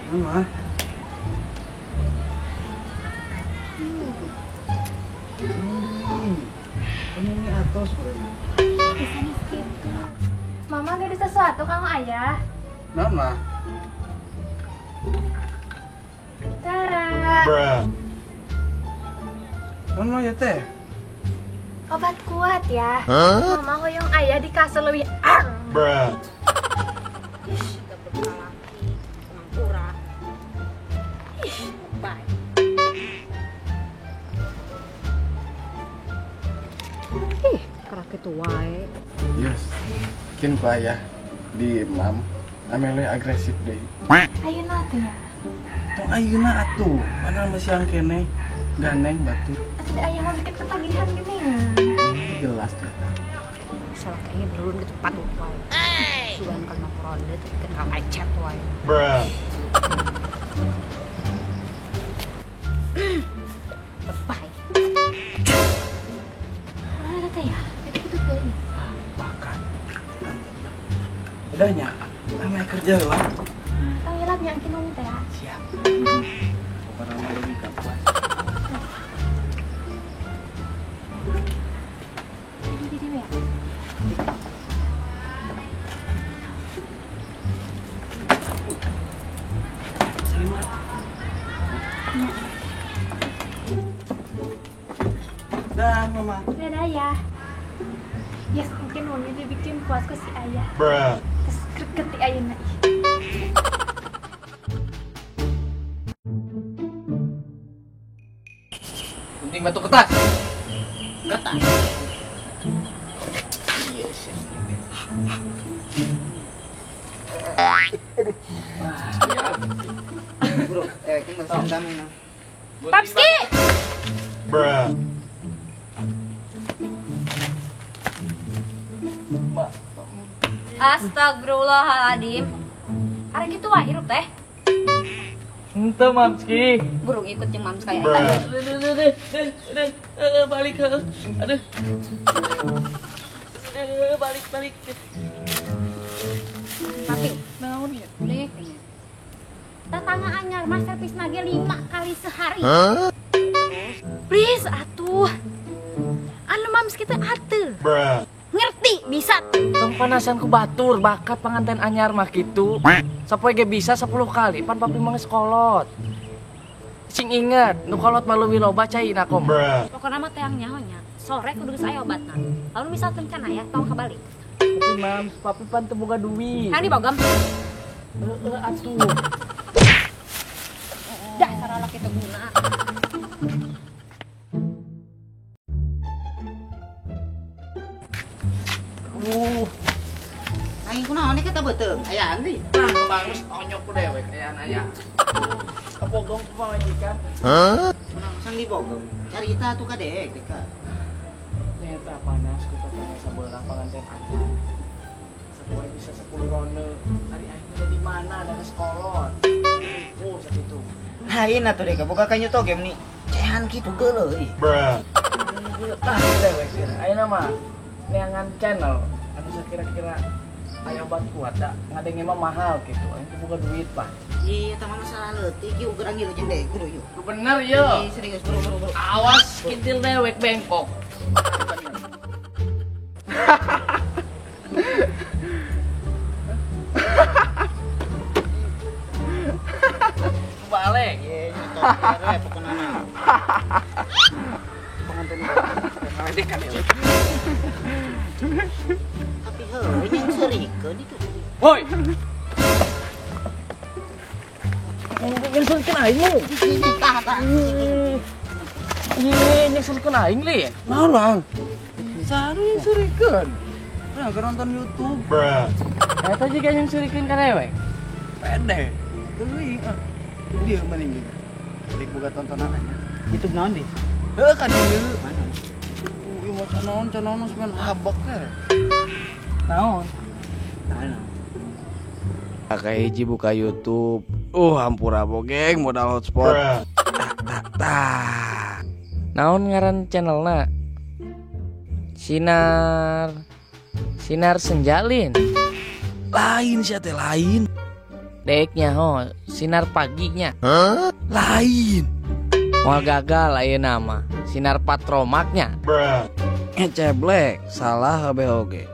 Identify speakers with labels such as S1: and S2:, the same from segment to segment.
S1: Mama. Ini atos
S2: bisa gitu. Mama gak ada sesuatu kamu ayah.
S1: Mama.
S2: Tara.
S1: Bruh. Mama ya teh.
S2: Obat kuat ya.
S1: Huh?
S2: Mama hoyong ayah di kasur lebih arr.
S1: Bruh.
S3: Ih, goblok laki. Mangkura. Ih, bye. Ih, kerak itu wae.
S1: Yes. Kin ku ayah di mam amele agresif deh.
S2: Ayeuna teh ya.
S1: Tong ayeuna atuh, padahal masih yang kene gandeng batu.
S2: Atuh ayah mau bikin ketagihan gini ya.
S1: Jelas tuh.
S3: Salah kayaknya belum gitu patut wae. Sugan kana ronde tapi kan ka lecet wae.
S1: Bruh.
S3: Bye.
S2: Mana teh ya? Itu tuh.
S1: Makan. Udahnya, namanya kerja lah.
S2: Tong hilap nya engkin umi teh ya.
S1: Siap. Pokoknya mah lebih kapuas.
S2: Jadi ya.
S1: Selamat.
S2: Ya.
S1: Dah, Mama.
S2: Dadah ya. Yes, mungkin umi dibikin puas ke si ayah.
S1: Bruh.
S2: Terus greget di ayeuna ih.
S4: Gunting batu kertas. Kertas. Yes.
S5: Bro, kan masih dami na.
S3: Papski.
S1: Bruh.
S3: Astagfirullahaladzim. Arek kitu wae hirup teh.
S4: Henteu Mamski.
S3: Burung ikut jeung Mams kayak.
S4: Aduh, balik aduh. Aduh, balik balik.
S3: Papi,
S4: naon ya?
S3: Nih. Tetangga anyar mah servis nage 5 kali sehari.
S1: Huh?
S3: Please atuh. Anu Mamski teh atuh.
S1: Bruh.
S3: Ngerti bisa.
S4: Tong panasan ku batur bakat panganten anyar mah kitu. Sapoe ge bisa 10 kali pan papi mah geus kolot. Sing inget nu kolot mah leuwih loba caina kom.
S3: Pokona mah teang nyaho nya. Sore kudu geus aya obatna. Lamun misalkan can aya tong kabalik.
S4: Tapi mam, papi pan teu boga duit.
S3: Kan dibogem.
S4: Heeh atuh.
S3: Dah saralak itu guna.
S5: Aing kunaon ieu teh beuteung? Ayaan deui.
S4: Nah, bagus onyok ku dewek ayaan aya. Kabogong ku pamajikan.
S1: Hah?
S5: Kunaon sang dibogong? Carita atuh ka deek teh ka.
S4: Nyata panas ku tetangga sabelah panganten anyar. Sapoe bisa 10 ronde. Ari aing teh di mana da geus kolot. Oh, sakitu.
S5: Lain atuh dek boga ka nyoto game nih. Cehan kitu geuleuh euy.
S1: Bruh.
S4: Tah dewek sih. Ayeuna mah neangan channel anu sakira-kira aya obat kuat da ngadenge mah mahal gitu aing teu boga duit pak.
S5: Iya eta mah masalah leutik ieu urang ieu jeung deui kudu yeuh.
S4: Bener yeuh.
S5: Ih, serius bro bro bro.
S4: Awas kintil dewek bengkok. Balik.
S5: Iya, nyoto we pokona mah.
S4: Pengantin dek kan dewek.
S5: Tapi heuh yang serikeun itu.
S4: Woi. Yang serikeun aing mu.
S5: Tah tah.
S4: Ih, yang serikeun aing li.
S1: Naon, Bang? Saru yang serikeun. Nah, keur nonton YouTube. Bruh.
S4: Eta juga yang serikeun ka dewek.
S1: Pede. Teuing ah. Dia mending gitu. Dik boga tontonan aja.
S5: YouTube naon di?
S1: Heuh ka dieu.
S5: Mana?
S1: Ieu mah canaon geus main habak teh.
S4: Naon?
S5: Naon?
S1: Kakak hiji buka YouTube. Hampura bogeng modal hotspot. Tak tak tak.
S4: Naon ngaran channelna? Sinar Sinar Senjalin.
S1: Lain sia teh lain.
S4: Deknya ho, sinar paginya.
S1: Huh? Lain.
S4: Moal gagal ayeuna mah. Sinar patromaknya.
S1: Ceblek, salah kabeh oge.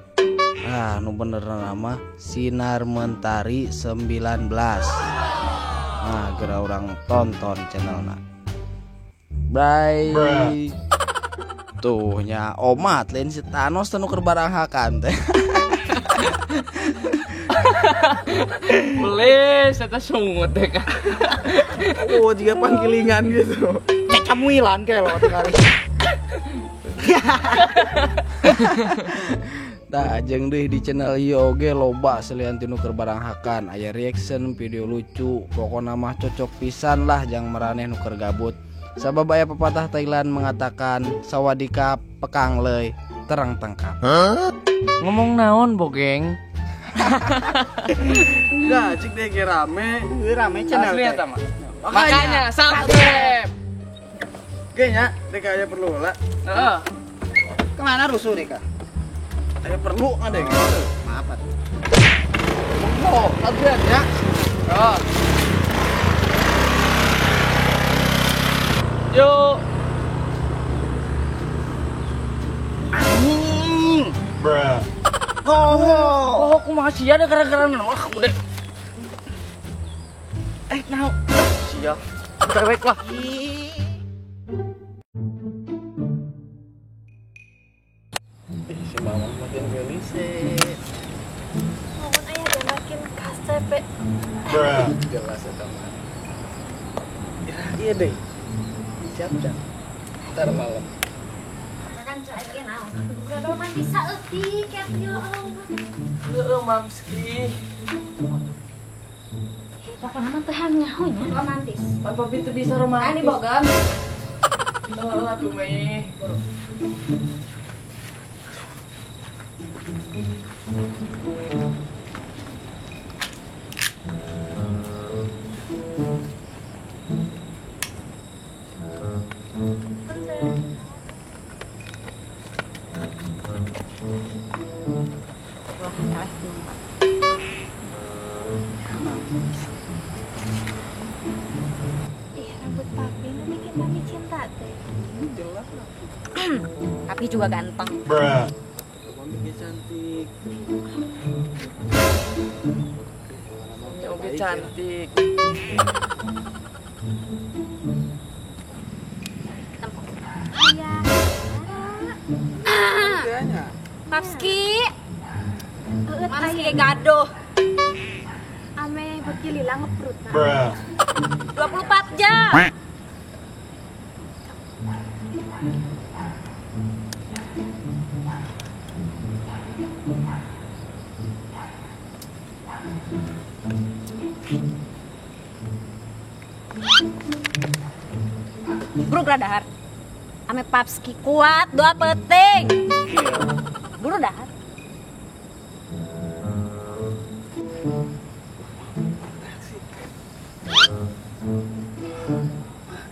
S1: Ah, nu bener nama Sinar Mentari 19. Nah, geura urang tonton channelna. Bye. Tuh nya omat lain si Thanos teh nu keur baranghakan teh.
S4: Please, eta sungut teh kan.
S1: Oh, jiga panggilingan gitu. Camuilan kayak lo kali. Tah jeung deui di channel ieu oge loba selian ti nu keur baranghakan, aya reaction video lucu, pokona mah cocok pisan lah jang maraneh nu keur gabut. Sabab aya pepatah Thailand mengatakan sawadika pekang leuy terang tengkap.
S4: Huh? Ngomong naon bogeng?
S1: Enggak, cik deh rame. Rame channel.
S4: Asli eta mah. Makanya subscribe.
S1: Kayaknya dek aya perlu lah.
S4: Heeh.
S5: Kemana rusuh dek?
S1: Aya perlu ada gitu.
S5: Maaf atuh.
S1: Oh, subscribe ya.
S4: Heeh. Yuk.
S1: Anjing. Bruh. Oh,
S4: aku masih ada gara-gara wah udah. Nah. Sia. Dewek lah.
S1: Si mama makin gelise.
S2: Mohon ayah dia makin kasep.
S1: Bruh. Jelas eta mah. Ya, iya deh. Siap jam. Ntar malam.
S2: Kan cai naon. Udah romantis saeutik ya Allah.
S4: Heueuh Mamski.
S2: Pokoknya mah teu hayang nyaho nya romantis.
S4: Papi teu bisa romantis.
S3: Ini bogem.
S4: Heueuh atuh meh.
S2: Ih, rambut papi nu bikin mami cinta teh.
S1: Jelas lah.
S3: Papi juga ganteng.
S1: Bruh. Mami cantik.
S4: Oke cantik.
S2: Iya.
S3: Papski. Mamski gaduh.
S2: Ame beuki lila ngeprut.
S1: Bruh.
S3: 24 jam. Buru dahar. Ame Papski kuat doa penting. Buru dahar.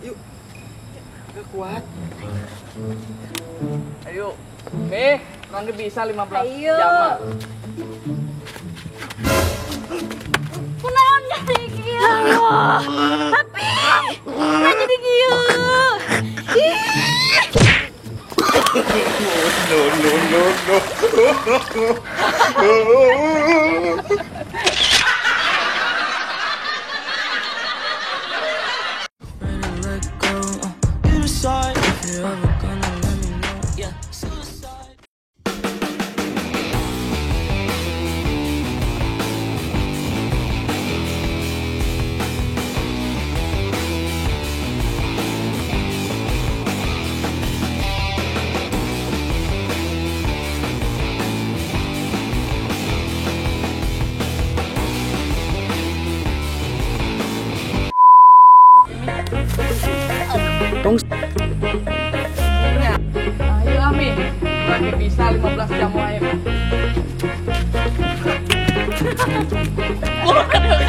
S1: Yuk. Gak kuat.
S4: Ayo. Nih, nanti bisa 15
S3: Ayo.
S4: Jam.
S3: Kunaon jadi kieu? Tapi nah jadi kieu.
S1: No no no no. Tong.
S4: Ayo Ami, lagi bisa 15 jam wae.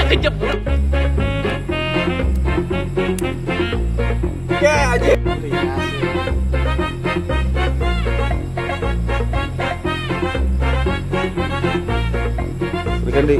S4: Kejebur.
S1: Ya aja. Berikan di.